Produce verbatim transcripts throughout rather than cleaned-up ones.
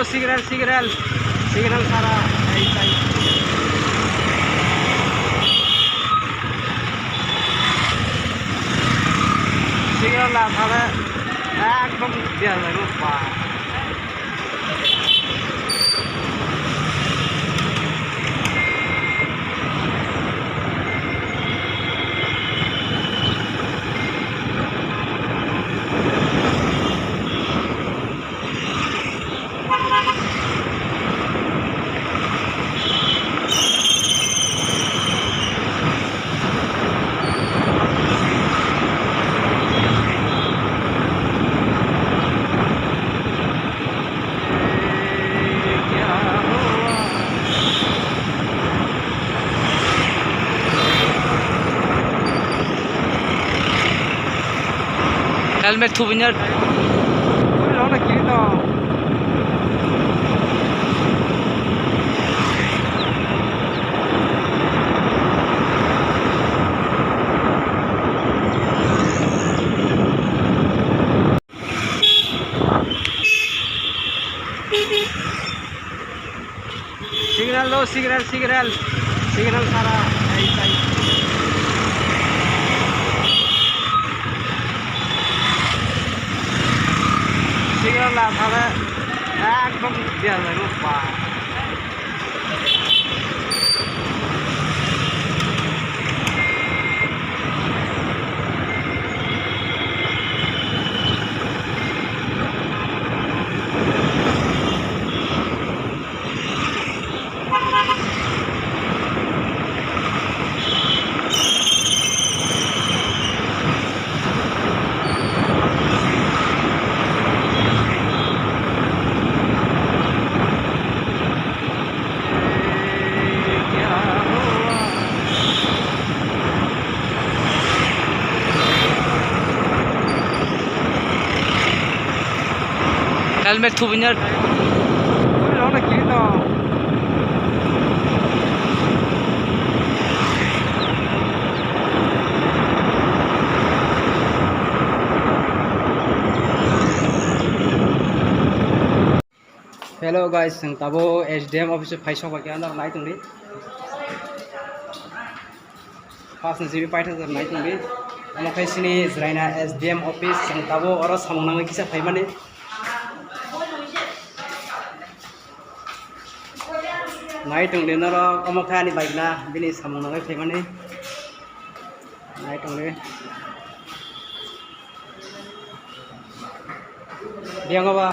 Signal, signal, signal sara, ei, ei. Signal la sara, ekdom dia laibo ba. Helmet thubui ya. Signal lo, signal, signal. Signal sara, ei, ei. Signal la sara, ekdom dia laibo ba. Helmet thubui ya. Hello guys, chwng tabuk S D M office o phai sok bai khe, ano nai tongdi. First ni simi paithak nai tongdi. Omo khe chini Jwraina S D M office, chwng tabuk oro samung nangwi kisa phaimani. Nai tongdi norok, omo khe ani bike na, bini samung nangwi phaimani. Nai tongdi. Biyang ba.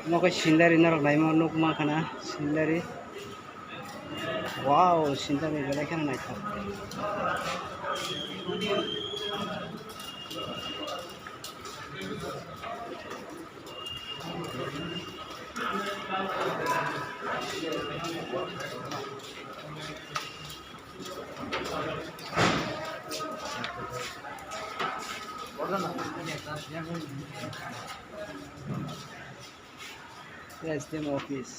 Omo khe scenery norok naima nukma khana scenery. Wow, scenery belai kheno naithok. S D M office.